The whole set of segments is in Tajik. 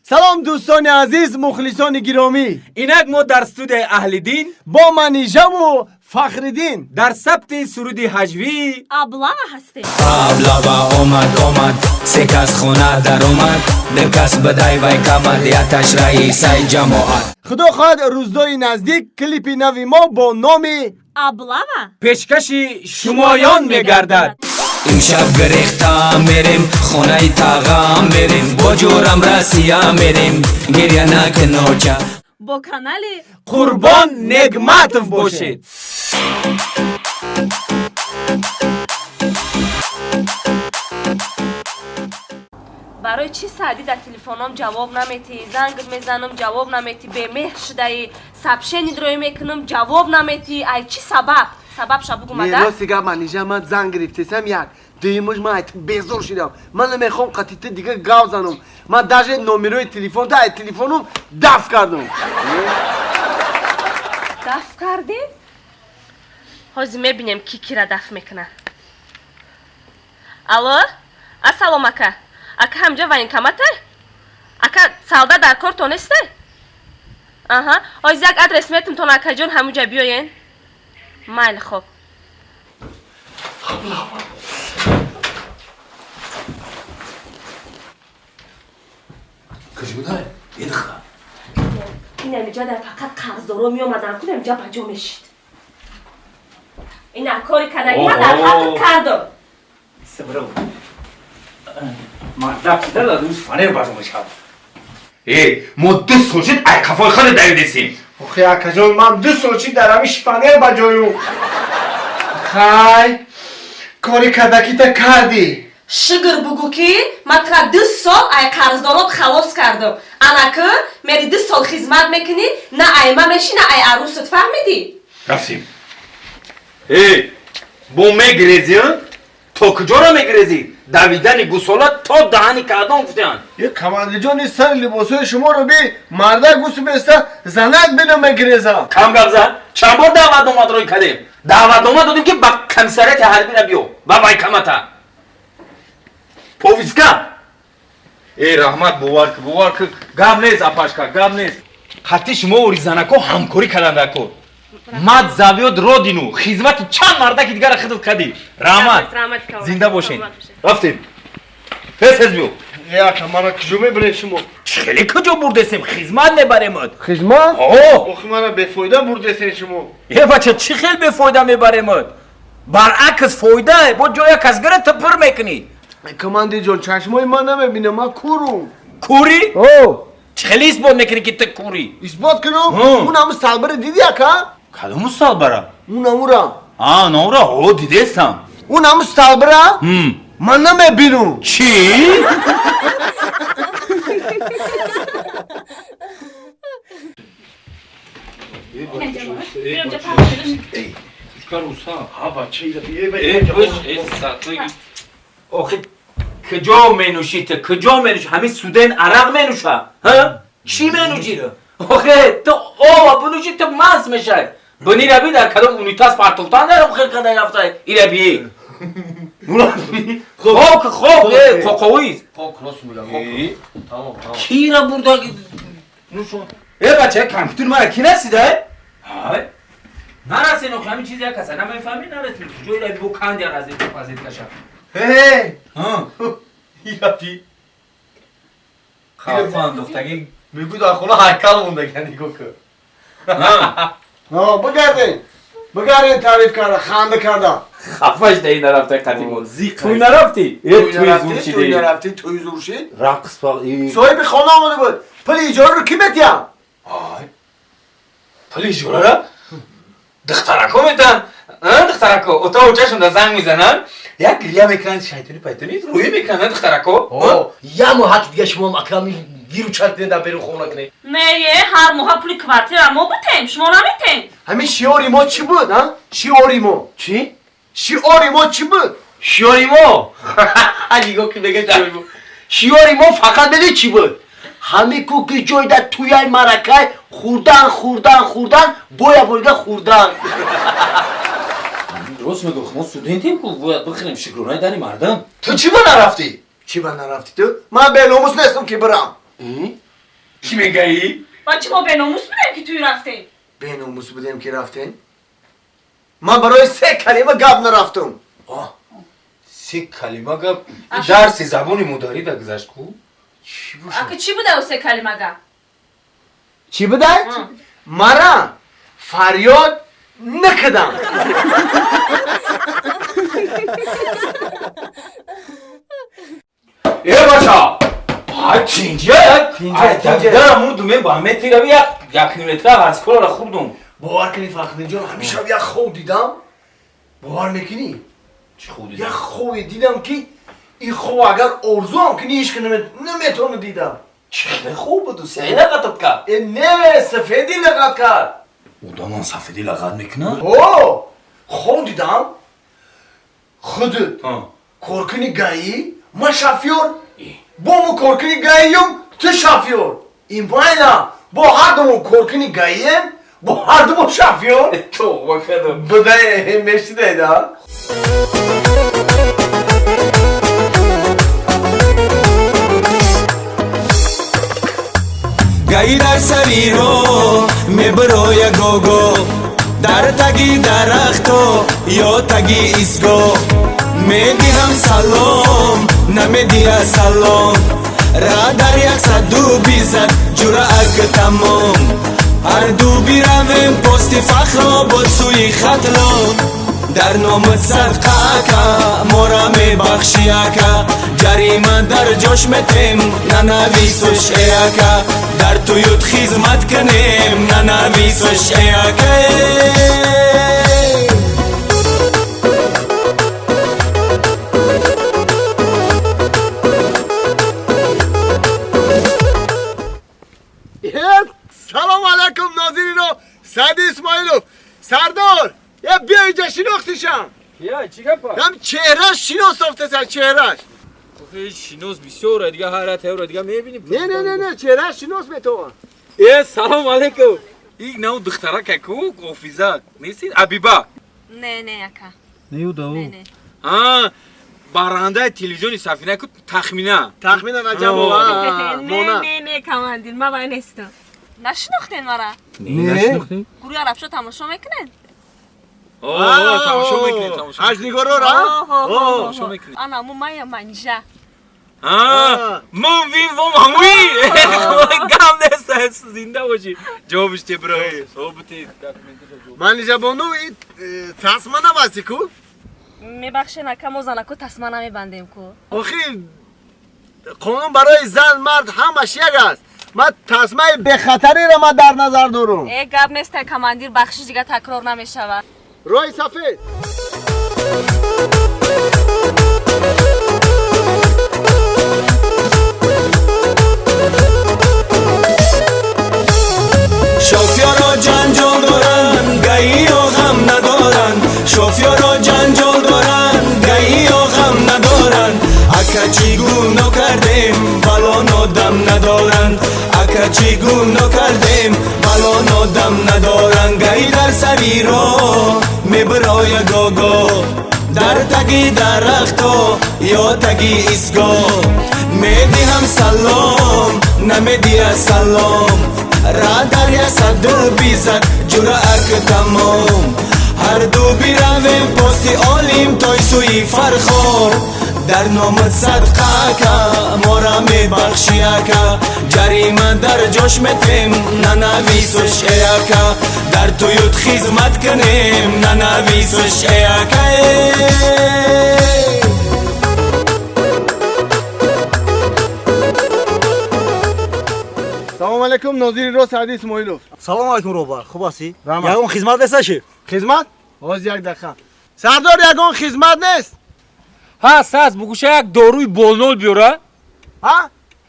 Салом, дӯстони азиз, мухлисони гиромӣ. Инак мо дар студияи Аҳлиддин бо Манижаву Фахриддин дар сабти суруди ҳаҷвии Облава ҳастем. Облава омад, омад, се кас хона даромад, ду кас бадай вай камад, яташ раисаи ҷамоат. Худо хоҳад, рӯзҳои наздик клипи нави мо бо номи Облава пешкаши шумоён мегардад. Имшаб гирехта мерем, хонаи тағам мерем, бо ҷурам Россия мерем, гиря накуноча. Бо канали Қурбон Негматов бошед. Барои чӣ, Саъдӣ, дар телефоном ҷавоб наметӣ? Занг мезанам, ҷавоб наметӣ, бемеҳр шудаӣ. Сообщение рӯй мекунам, ҷавоб наметӣ. Ай чӣ сабаб? Сабабша бугумада. Рости гап, Манижа, ман занг гирифтесам як дуюмуш, ман безор шудам. Ман намехоҳам қатита дига гав занам. Ман даже номерои телефонта ай телефоном даф кардам. Даф кардӣ? Ҳозир мебинем, ки кира даф мекунад. Алло, ассалом, ака. Ака, ҳамҷа военкомате? Ака, салда дар кор тонесте? Аҳа, ҳозир як адрес метумтон, акаҷон, ҳамуҷа биёен. Майли, хоб. Куҷодай идха? Инамиҷа дар фақат қарздоро меомадан, ку намиҷа ба ҷо мешид. Ина кори кадаги ман дар ҳаққат кардам. Мардак шида рӯз фанер бажо мешавад. Э, мо 2 сол шид, ай қафои хеле давидесем. Охи, акаҷон, ман 2 сол шид, дар ҳами шифанер ба ҷою. Хай, кори кадакита кардӣ. Шукр бугӯ, ки ман тура 2 сол ай қарздорот халос кардам. Анаку мери 2 сол хизмат мекунӣ, на ай ма мешӣ, на ай арӯсат, фаҳмидӣ? Рафтем. Э, бо мегирезӣ, то куҷоро мегирезӣ? Давидани гусола то даҳани кардон гуфтаанд. Е, командиҷони, сари либосҳои шуморо би, мардак гусу беста, занак бино мегиреза. Кам гап зад. Чанд бор даъватнома рӯй кардем? Даъватнома додем, ки ба комиссариати ҳарбира биё, ба военкомата, повестка. Э, раҳмат, бовар ки, бовар ки, гап нест, апашка, гап нест. Қатъи шумо оризанако ҳамкорӣ кардандако. Мать зовёт родину. Хизмати чанд мардаки дигара хидмат кардӣ. Раҳмат. Раҳмат, калон. Зинда бошен. Саломат бошед. Рафтем, тез, тез биё. Е, ака, мара куҷо мебаред шумо? Чӣ хеле куҷо бурдесем? Хизмат мебаремад. Хизмат? О. Охи, мара бефоида бурдесен шумо. Е, бача, чӣ хел бефоида мебаремад? Баръакс, фоида. Бо ҷоя кас гира, ту пур мекунӣ. Командирҷон, чашмои ман намебинам, ман курум. Курӣ? О. Чӣ хеле исбот мекунӣ, ки ту курӣ? Исбот кунам? Ҳм. Он ҳаму салбара диди, ака? Кадому салбара? Он ҳамура. А, нора, о, дидестам. Он ҳаму салбара ман намебинам. Чӣ? Биёмҷа, пахш. Ҳа, бача. Охи, куҷо менӯшӣ ту? Куҷо менӯшӣ? Ҳамин студент арақ менӯша? Ҳа, чӣ менӯшӣ? Охе, ту ова бинӯшӣ, ту маст мешавӣ. Бинира, би, дар кадом унитаз партофтан даром хел када рафта. Ира би, хок, хок, э, қоқовиз. Хок, рост мегам. Тамом, тамом. Кира бурда нӯшон? Э, бача, компютер мара ки расида? Ҳай, нарасен. Охи, ҳамин чиз як каса намефаҳмӣ, нарасен. Куҷо ира бо кандия разет пазет каша? Ҳе, ира би. Хафа андохтагӣ. Мегӯ, дар хона ҳайкал мондага, нигоҳ кун. Бигарден, бигарден, таъриф карда, ханда карда. Хафаш даи, нарафта қатимон. Туй нарафтӣ? Э, туй зур Туй шиди. Нарафтӣ, туй зур шид. Рақс. Соҳиби хона омада буд. Пули иҷораро кӣ метиҳам? Пули иҷорара духтарако метан. Духтарако ота очашонда занг мезананд, як гиря мекунанд, шайтони пайтони рӯӣ мекунанд духтарако. Я моҳ ҳақи дига шумо аками гиру чар кунед, дар берун хона кунед. Не, е, ҳар моҳа пули квартира мо битем, шумо наметем. Ҳамин шиори мо чӣ буд, а? Шиори мо. Чӣ? Шиори мо чӣ буд? Шиори мо, нигоҳ ки мега, шиори мо, шиори мо фақат медони чӣ буд? Ҳамин ку ки ҷойда туяй маракай, хӯрдан, хӯрдан, хӯрдан, боя борига хӯрдан. Рост мегӯ, мо студентем ку, бояд бихӯрем, шукронаи дари мардам. Ту чӣ ба нарафтӣ? Чӣ ба нарафтӣ ту? Ман беномус нестам, ки бирам. Чӣ мегаӣ? Ва чӣ мо беномус будем ки туй рафтем? Беномус будем ки рафтем? Ман барои се калима гап нарафтам. Се калима гап? Дарси забони модарӣ да гузашт ку? Ака чӣ буда ӯ се калима гап? Чӣ буда? Мара фарёд накардам. Э бача! Ай тинҷа, ай тинҷа мурдум, ба метирави як километра ҳарсиколара хурдум. Бовар кунӣ Фахриддинҷон, ҳамеша як хоб дидам. Бовар мекунӣ? Чӣ хоб дидам? Як хобе дидам ки ин хоб агар орзуам кунӣ ҳеч ки наметавонӣ дидам. Чӣ хеле хоб буду? Саи лағатат кард? Э не, сафедӣ лағат кард. Одамон сафедӣ лағат мекунад? О, хоб дидам. Худат коркуни гаӣ, ман шофёр. Бо мо коркуни гаиюм, ту шофёр. Ин байна бо ҳардумон коркуни гаием, бо ҳардумон шофёр. Тоба кардам. Буда мешидаида. Гаи дар сари роҳ мебироя гого, дар таги дарахто ё таги истгоҳ. Медиҳам салом, намедиҳа салом, ра дар яксаду бизад ҷуръак тамом. Ҳарду биравем пости фахро бод сӯи хатлон. Дар номат садқа ака, мора мебахшӣ ака, ҷарима дар ҷош метем, нанависош э ака, дар туют хизмат кунем, нанависош э ака. Салом алайкум нозирино, Сади Исмоилов. Сардор, я биё инҷа шинохтишам. Я, чӣ гапа? Ям чеҳраш шинос софтесан, чеҳраш. Охи шинос бисёра, дига ҳайрат ҳайра дига мебинӣ. Не, не, не, не, чеҳраш шинос метавон. Э, салом алайкум. Ин нав духтарака ку, офиза, нестин? Абиба. Не, не, ака. Не, ю да. Не, не. А, барандаи телевизиони Сафина ку Тахмина. Тахмина Раҷабова. Не, не, не, командир, ман вай нестам. Нашинохтен мара? Не, нашинохтем. Гурӯҳи арабшо тамошо мекунед? О, тамошо мекунем, тамошо. Ҳажнигорора? Тамошо мекунем. Ана му мая манҷа. А, ман вин вом ҳамуи. Гам нест, зинда бошӣ. Ҷавобиш те бро. Собити Манижа бону, тасма набасти ку? Мебахшен ака, мо занако тасма намебандем ку. Охи, қонун барои зан мард ҳамаш як аст. Ман тасмаи бехатариро ман дар назар дорам. Э, гап нест, командир, бахшиш дига такрор намешавад. Роҳи сафед. Шофёро ҷанҷол доранд, гаиё ғам надоранд. Шофёро ҷанҷол доранд, гаиё ғам надоранд. Ака чӣ гуноҳ кардем, балон одам надоранд. Ака чӣ гуноҳ кардем, балон одам надоранд. Гаи дар сари роҳ мебироя гого, дар таги дарахто ё таги истгоҳ. Медиҳам салом, намедиҳа салом, ра дар яксаду бизад ҷуръак тамом. Ҳарду биравем пости олим той сӯи Фархор. Дар номат садқа ака, мора мебахшӣ ака, ҷарима дар ҷош метем, нанависош э ака, дар туют хизмат кунем, нанависош э ака. Салом алейкум, нозири ро Сади Исмоилов. Салом алейкум роҳбар, хуб ҳастӣ? Ягон хизмат нест шеф? Хизмат? Ҳозир як дақиқа. Сардор, ягон хизмат нест? Ҳаст, ҳаст, бугӯша як доруи болнол биёра. Ҳа?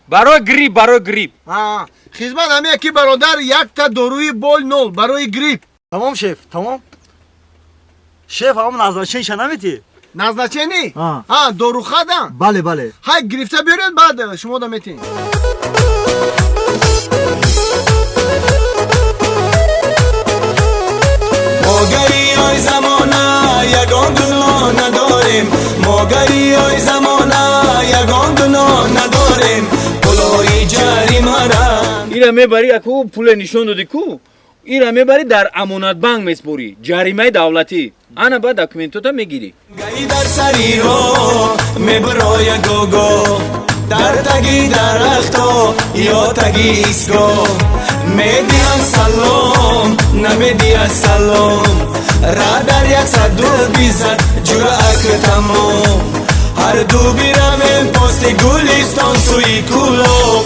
Барои грипп, барои грипп. Ҳа, хизмат ҳамин ки бародар, якта доруи болнол барои грипп. Тамом шеф, тамом. Шеф, ҳамон назначениша наметӣ? Назначени? Ҳа, дорухада? Бале, бале. Ҳай гирифта биёред, баъд шумо да метин. Мо гаиёи замона ягон гуноҳ надорем. Мо гаиёи замона ягон гуноҳ надорем. Пулои ҷаримара. Ира мебарӣ, аку пуле нишон додӣ ку, ира мебарӣ, дар Амонатбанк меспорӣ, ҷаримаи давлатӣ. Ана баъд документота мегирӣ. ГАИ дар сари роҳ мебироя, гого дар таги дарахто ё таги истгоҳ. Медиҳам салом, намедиҳад салом. Радар 100 бизад, ҷуръак тамом. Ҳарду биравем пости Гулистон, сӯи Кӯлоб.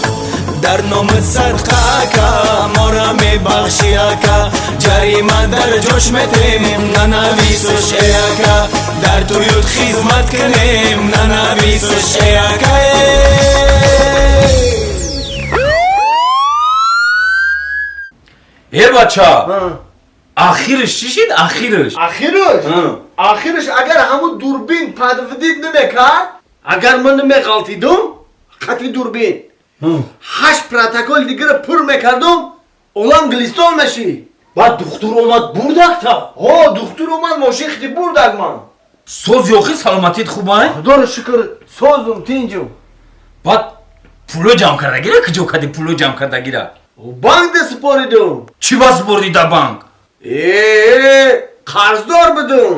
Дар номи садқа, ака, мора мебахшӣ, ака. Ҷарима дар ҷош метем, нанависуш, э ака. Дар туют хизмат кунем, нанависуш, э ака. Э бача, ахирш чӣ шид, ахирш? Ахирш? Ахирш, агар ҳамун дурбин подводить намекард, агар ман намеғалтидум хати дурбин, ҳашт протокол дигара пур мекардум, олам Гулистон мешид. Баъд духтур омад, бурдакта? Ҳо, духтур омад, мошин хити бурдак ман. Соз ёхи, саломатит хубай? Худоро шукр, созум, тинҷум. Баъд пуло ҷамъ кардагира куҷо кади, пуло ҷамъ кардагира? Банк да супоридум. Чӣ ба супордӣ дар банк? Э, қарздор будум.